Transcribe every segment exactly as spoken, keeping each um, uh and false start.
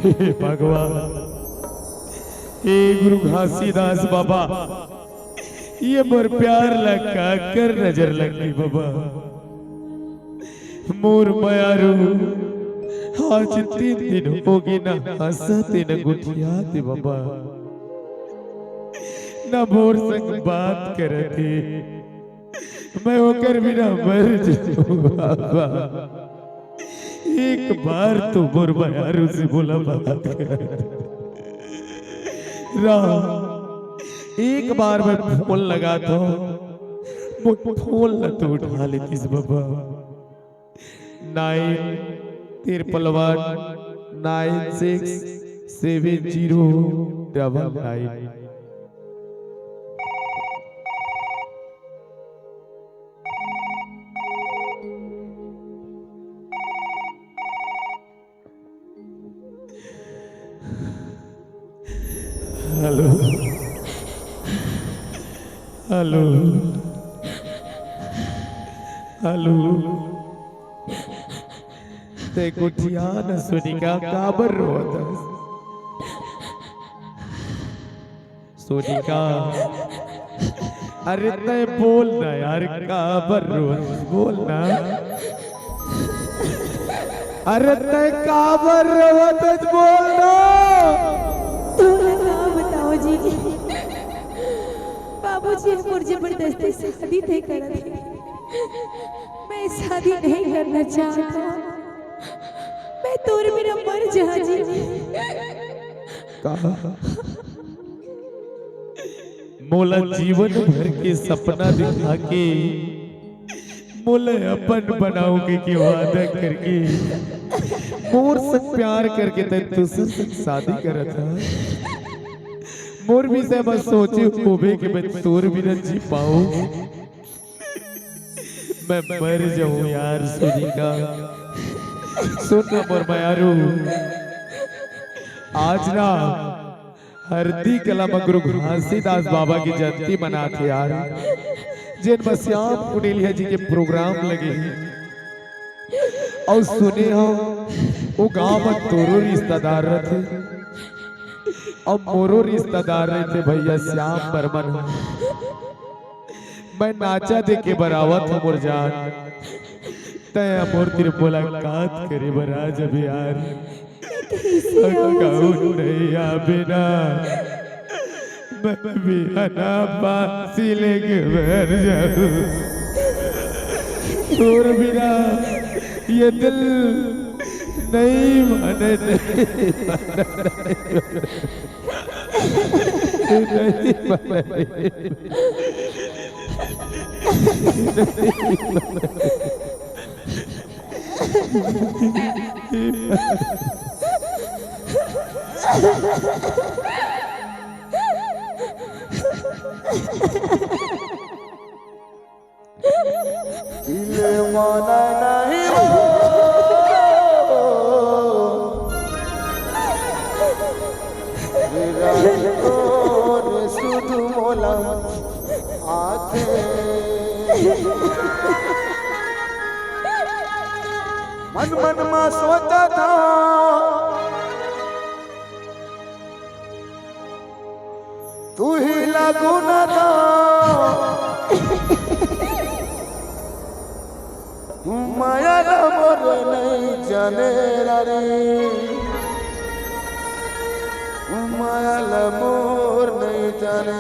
हे भगवान, हे गुरु घासीदास बाबा, ये मोर प्यार ला काकर नजर लग गे बाबा। मोर मयारू, आज तीन दिन होगे, ना हंसत हे, ना गोठियात हे बाबा, ना मोर संग बात करत हे। मैं ओकर बिना मर जाहूं बाबा। एक बार तो मोर मयारू से मोला बात कर। राम, एक बार मैं फोन लगात हंव, मोर फोन ला तो उठा लेतिस बाबा। Nine triple one nine six seven zero double nine। Hello, hello, hello। तैं गोठिया ना सोनिका, काबर रोवत हस? सोनिका, अरे तैं बोल ना यार, काबर रोवत हस? बोल ना। अरे तैं काबर रोवत हस? बोल ना। तोला का बतावंव जी, बाबूजी मोर जबरदस्ती शादी तय करत हे। मैं शादी नहीं करना चाहत हंव। मैं तोर बिना मर जाहूं जी। का? मोला जीवन भर के सपना दिखा के, मोला अपन बनाव कहिके वादा करके, मोर संग प्यार करके तैं दूसर संग शादी करत हस। मोर विषय म सोचे होबे कि मैं तोर बिना जी पाहूं? मैं मर जाहूं यार सोनिका। सुन ना मोर मयारू, आज ना हरदी कला म गुरु घासीदास बाबा के जयंती मनात हे यार, जेन म श्याम कुनेलिया जी के program लगे हे। अउ सुने हंव, ओ गांव म तोरो रिश्तेदार रहिथे, अउ मोरो रिश्तेदार रहिथे भइया श्याम बर्मन। मैं नाचा देखे बर आवत हंव मोर जान, तैं मोर तीर मुलाकात करे बर आ जाबे यार। अउ कहूं नहीं आबे ना, मैं बिहाना फांसी लेके मर जाहूं। तोर बिना ये दिल नहीं माने, नहीं माने, नहीं माने। दिल माने नहीं वो, रानी तोर सुध मोला आथे। मन मन म सोचत हंव, तुही लागू ना था। माया ला मोर नहीं जाने रे, माया ला मोर नहीं जाने।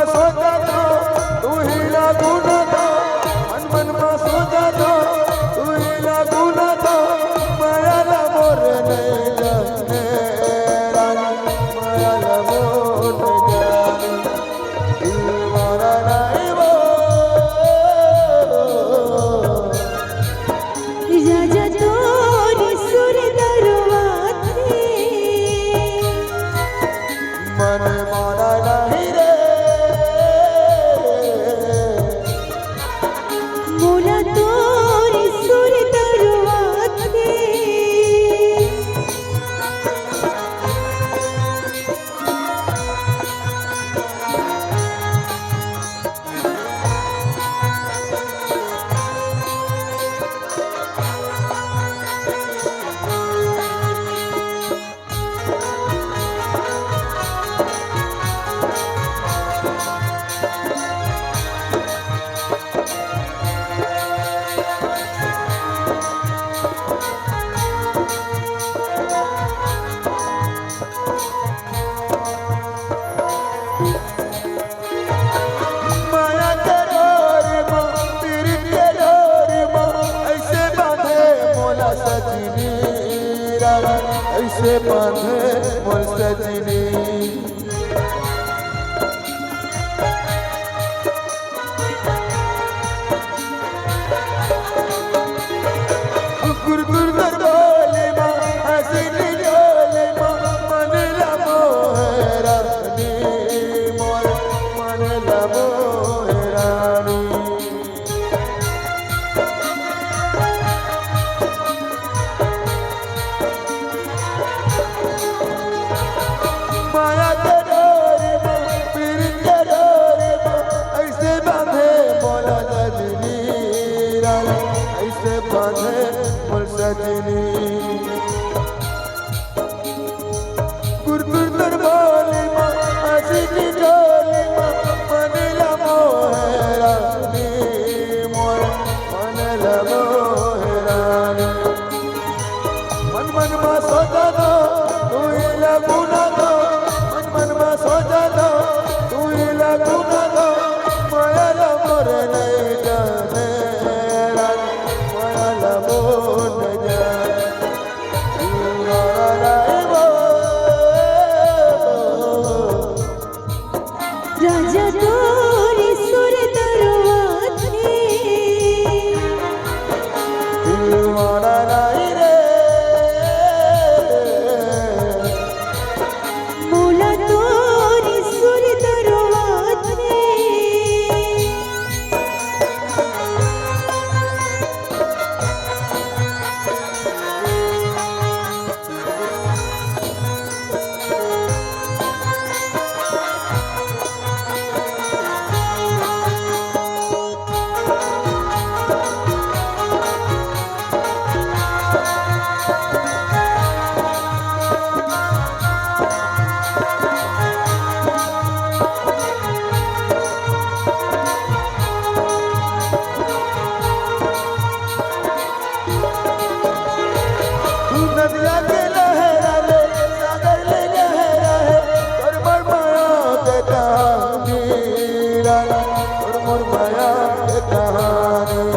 सोचा तो तू ही लागू ना तो, मन मन मा सोचा तो तू ही लागू ना तो, माया ला मोर नहीं जाने रानी, माया ला मोर नहीं जाने। दिल मारा नहीं वो। राजा तोर सुर दरवाथे। मन माना नहीं रे। मोला तोर सुर दरवाथे। माया के डोरी मा, पीरित के डोरी मा, अइसे बांधे मोला सजनी रानी, अइसे बांधे मोर सजनी। गुर गुर कर बोले माँ, हंसी निचोले माँ, मन ला मोहे रानी, मोर मन ला मोहे रानी। माया के डोरी मा, पीरित के डोरी मा, अइसे बांधे मोला सजनी रानी, अइसे बांधे मोर सजनी। गुर गुर तोर बोली मा, आशिकी डोली मा, मन ला मोहे रानी, मोर मन ला मोहे रानी। मन मन मा सोचा तो, तू ही ला गुना तो, मन मन मा सोचा तो, तू ही ला गुना तो, माया ला मोर नहीं जाने रानी, माया ला मोर नहीं जाने। राजा तोर सुर दरवाथे। मोला तोर सुर दरवाथे। तू नदिया के लहरा ले, सागर ले गहरा हे, तोर मोर माया के कहानी रानी, तोर मोर माया के कहानी।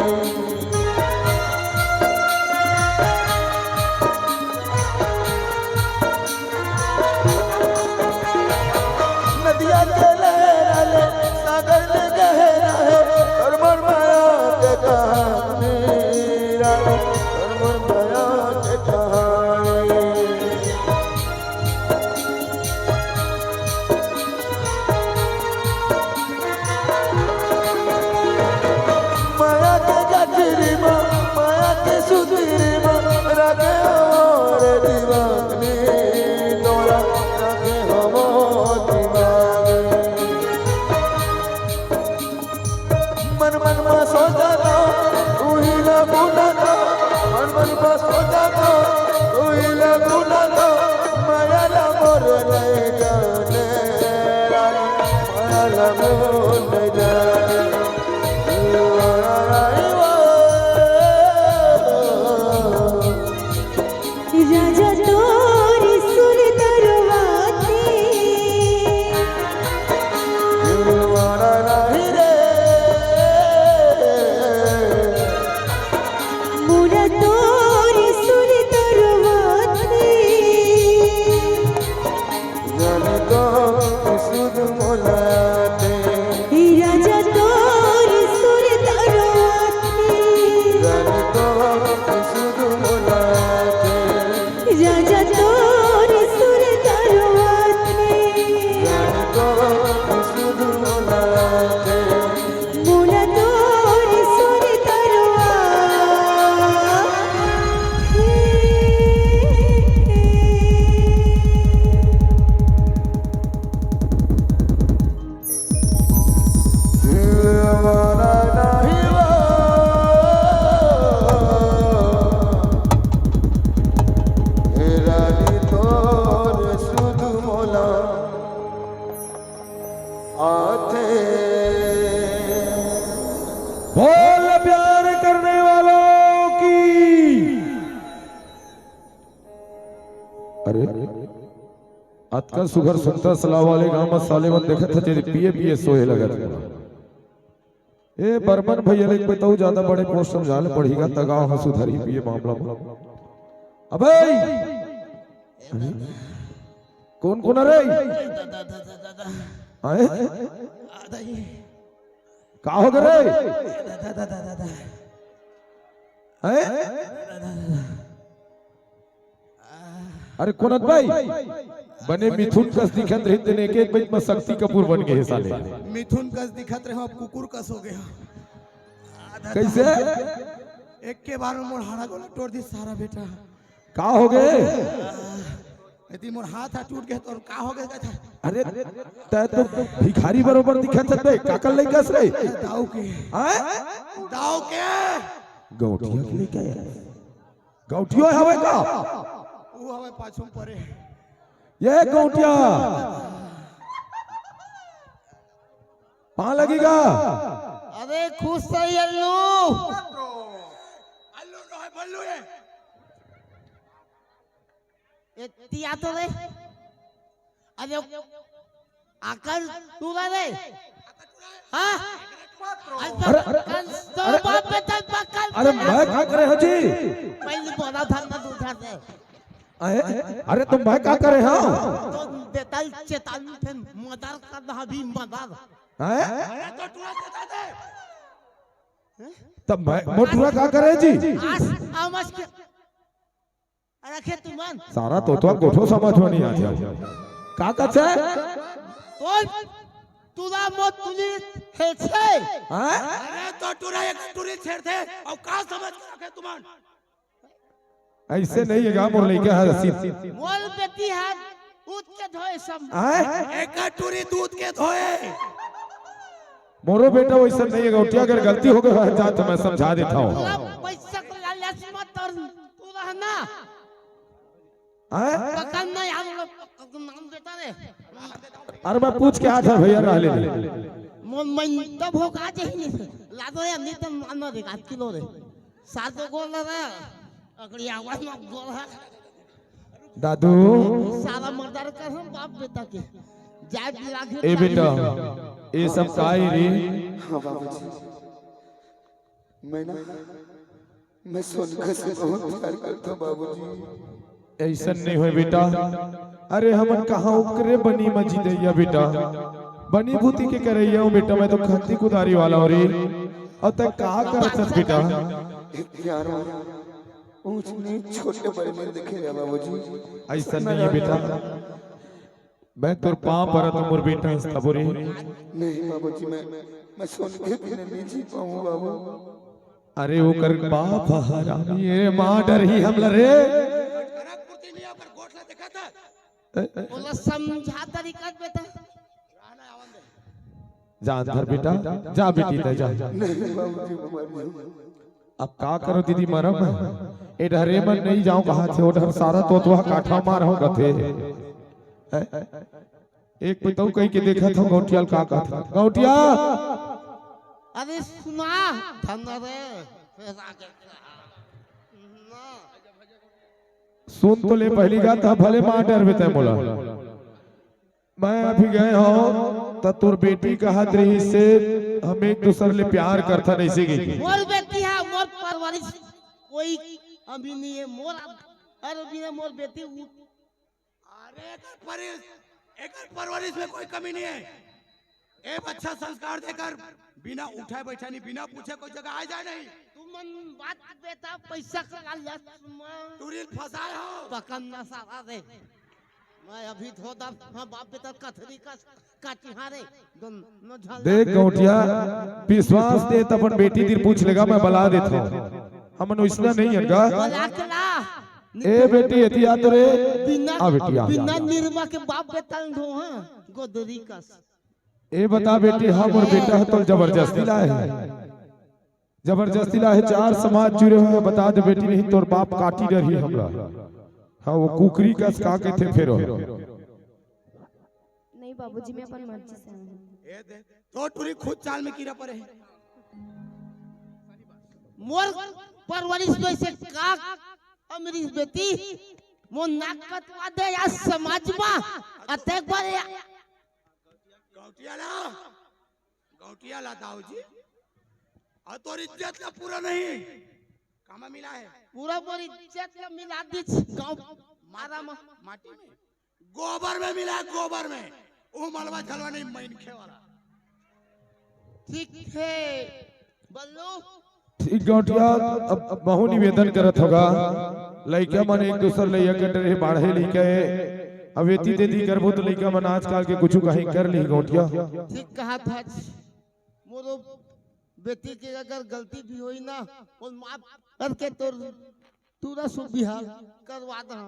नदिया के लहरा ले, सागर ले गहरा हे, तोर मोर माया के कहानी रानी, तोर मोर माया के कहानी। माया के गठरी मा, माया के सुतरी मा, राखे हो रे दीवानी, तोला राखे हो मोर दीवानी। मन मन मा सोचा तो, तू ही ला गुना तो, मन मन मा सोचा तो, तू ही ला गुना तो, माया ला मोर नहीं जाने रानी, माया ला मोर नहीं जाने। राजा तोर सुर दरवाथे। अतका सुघर सुनता सलाह वाले गांव में साले मन देखत ह, जेदे पिए पिए सोए लगत हे। ए बर्मन भैया ले बताऊ, ज्यादा बड़े पोस्ट समझा ले पड़ही गा, त गांव ह सुधरही पिए मामला में। अबे कौन कौन रे? आए? का हो गे रे? हैं? अरे कोनत भाई, बने मिथुन कस दिखत रहिस तेन, एक एक बज में शक्ति कपूर बन गे हे साले। मिथुन कस दिखत रहे, अब कुकुर कस हो गया। कइसे? एक के बार में मोर हाड़ा गोला टोर दिस सारा बेटा। का हो गे? यदि मोर हाथ हा टूट गया तो का हो गया था? अरे तैं तो भिखारी बरोबर दिखत हस बे, काकर लइका हस रे? दाऊ के। हैं? दाऊ के। गौंटिया के लइका हे। गौंटियो हवे का? वो हवे पाछू में परे। ये गौंटिया। पाँव लगी गा। अरे खुश रही अल्लू। अल्लू नो है, बल्लू है। ए, तिया तो रे। अरे आकर तू रे। हाँ? अरे, अरे, अरे, बाप पे तन पकड़ अरे, मैं का करे हंव जी? पहले बोला था ना तू घर से। अरे, अरे, तो मैं का करे हंव? तो देता ही चेतावनी, फिर मदर का ना भी मदर। हैं? अरे, तो टूरा चेता दे। त मैं, मोर टूरा का करे जी? आस, आमस के रखे तुमन। सारा तोतवा गोठो समझ में नहीं आथे। का कथे? तो टूरा मोर टूरी छेड़थे। हैं? अरे तो टूरा एक टूरी छेड़थे, अउ का समझ के रखे तुमन? अइसे नहीं हे गा, मोर लइका हे रसीद। मोर बेटी हे दूध के धोए सब। हैं? एक टूरी दूध के धोए। मोरो बेटा वइसन नहीं हे, गौंटिया अगर गलती हो गई हो जात तो मैं समझा देता हूँ। पूरा पैसा के लालच मत और तू रहना। हैं? पकड़ ना यार, लोग नाम देता रे। अरे मैं पूछ के आत हंव भैया, रह ले। मन, मन तब हो का चाहिए नहीं। लादो यार, नहीं तो मानो रे, आध किलो रे। सात गोल रे, अगली आवाज में गोल है। दादू। सारा मर्डर कर हम बाप बेटा के। जाए बिला के ए बेटा, ये सब का हे रे? हाँ बाबूजी, मैं ना, मैं सोनका से बहुत प्यार करता हूँ बाबूजी। अइसन नहीं होय बेटा। अरे हमन कहाँ ओकरे बनी म जिदइया बेटा। बनी भूती के करइया हंव बेटा, मैं तो खंती कुदारी वाला हंव रे। अउ तैं का करत हस बेटा? प्यार में ऊंच नीच छोटे बड़े नहीं देखे रे बाबूजी। अइसन नहीं हे बेटा। मैं तोर पाँव परत हंव मोर बेटा हंस तबो रे। नहीं बाबूजी, मैं, मैं सोनके बिना नहीं जी पाऊँ बाबू। अरे ओकर बाप ह हरामी, ए माँ डरही हमला रे। ओला समझा तरीका बेटा। जा अंदर बेटा, जा बेटी तैं जा। नहीं बाबूजी, मैं मर जाऊँ। अब का करों दीदी, मरम? ए डहरे मन नहीं जाओं कहाथे, ओ डहर सारा तोतवा काठा मार हो कथे। एक पितऊ कहिके देखत हंव गौंटिया ल का कहत हे। गौंटिया! अरे सुना, धन रे, फेर आगे। सुन तो ले पहिली गा, त भले मार डरबे तैं मोला। मैं अभी गए हंव, त तोर बेटी कहत रहिसे, हम एक दूसर ले प्यार करथन, अइसे कहिके। मोर बेटी हे, मोर परवरिश कोई कमी नहीं हे, मोर, अरे बिना मोर बेटी उ अरे एकर परिस-, एकर परवरिश में कोई कमी नहीं हे। ए अच्छा संस्कार देकर बिना उठाए बैठानी, बिना पूछे कोई जगह आए जाए नहीं। तुमन बात बेटा पैसा का लालच में टूरी ल फंसाए हो। पकड़ना सारा रे। मैं अभी धोदा, हाँ, बाप बेटा कथरी का काटी, हाँ रे। दोनों झगड़ा। देख गौंटिया, विश्वास दे त अपन बेटी तिर पूछ लेगा, मैं बला देथंव। हमन वइसना नहीं हन गा। बला के ला। ए बेटी, एती आ तो रे। बिना, आ बेटी, आ। बिना निरमा के बाप बेटा ल धो, हाँ, गोदरी कस। ए बता बेटी, हाँ मोर बेटा ह तोला जबरदस्ती लाए हे। जबरदस्ती लाए हे, चार समाज जुरे हों, बता दे बेटी, नहीं तोर बाप काटी डरही हमला। हाँ, वो कुकरी कस का कथे फेर। नहीं बाबूजी, मैं अपन मर्जी से आए हंव। ए दे, तो टूरी खुद चाल में कीरा परे हे। मोर परवरिश में से का अमरीश बेटी, मोर नाक कटवा दे यार समाज मा। अतेक बार या गौटिया ला, गौटिया ला दाऊ जी। अउ तोर इज्जत ला पूरा नहीं। कामा मिला है? पूरा मोर इज्जत ला मिला दिस गाँव मारा मा। माटी में? गोबर में मिला है, गोबर में। वो मलवा झलवा नहीं, मैनखे वाला। ठीक है, बल्लू। ठीक गौटिया, अब महू निवेदन करत होगा, लइका मन एक दूसर लइका के डरे बाढ़े लइका है। अब एती तेती करबो तो लइका मन आजकल के कुछ कहीं कर ली गौटिया। ठीक कहा था। मोरो बेटी के अगर गलती भी होई ना, वो माफ करके तोर टूरा से बिहाव करवा दे।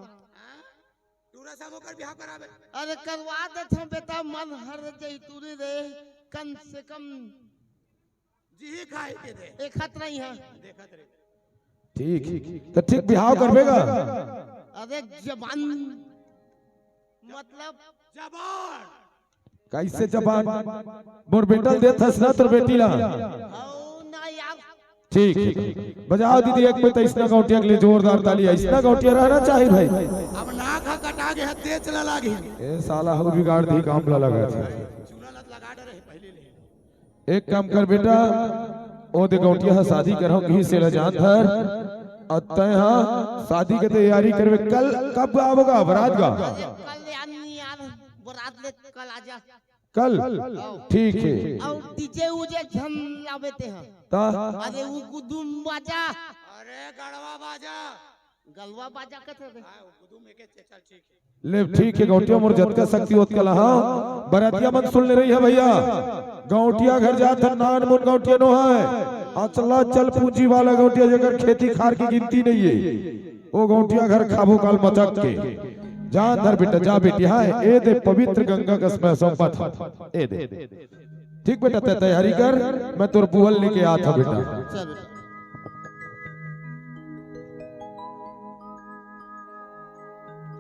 टूरा से ओकर बिहाव कराबे? अरे करवा देथों बेटा, मन हर जई टूरी रे, कम से कम जी ही खाए के दे। एक हाथ नहीं है। देखत रे। ठीक, तो ठीक बिहाव करबे गा? अरे जबान, मतलब जबान। कैसे जबान? मोर बेटा ल देत हस ना तोर बेटी ला। हौ ना यार। ठीक, बजाओ दीदी एक पे तो इसना गौटिया के लिए जोरदार ताली। इसना गौटिया रहना चाहिए भाई। अब नाक हा कटा गया, तेज ला लागी। ए साला हो बिगाड़ दी काम ला लगा था। चूना लत लगा डरे पहले ले। एक काम कर बेटा, ओ दे गौटिया ह शादी करहूं कहीं से ल जान धर, अउ तय हा शादी के तैयारी करबे। कल कब आबोगा बरात गा? अरे कल यार नहीं यार, बरात ले कल आजा। कल? ठीक है। अउ डीजे उजे झन लावे ते हा। ता? अरे वो गुदुम बाजा। अरे गड़वा बाजा। गलवा बाजा कथे रे। हाँ, वो गुदुम एक चल ठीक है। ले ठीक है गौटिया, मोर जतका शक्ति ओतका ला। हाँ, बरतिया मन सुन ले रही है भैया, गौटिया घर जात हन, नान मुन गौटिया नो है, अचला चल पूंजी वाला गौटिया, जेकर खेती खार की गिनती नहीं है, वो गौटिया घर खाबो काल मचक के। जान धर बेटा, जा बेटी, हाँ, ए दे पवित्र गंगा का स्मरण संपत, ए दे। ठीक बेटा, तय तैयारी कर, मैं तोर बुहल लेके आत हूँ बेटा। चल बेटा।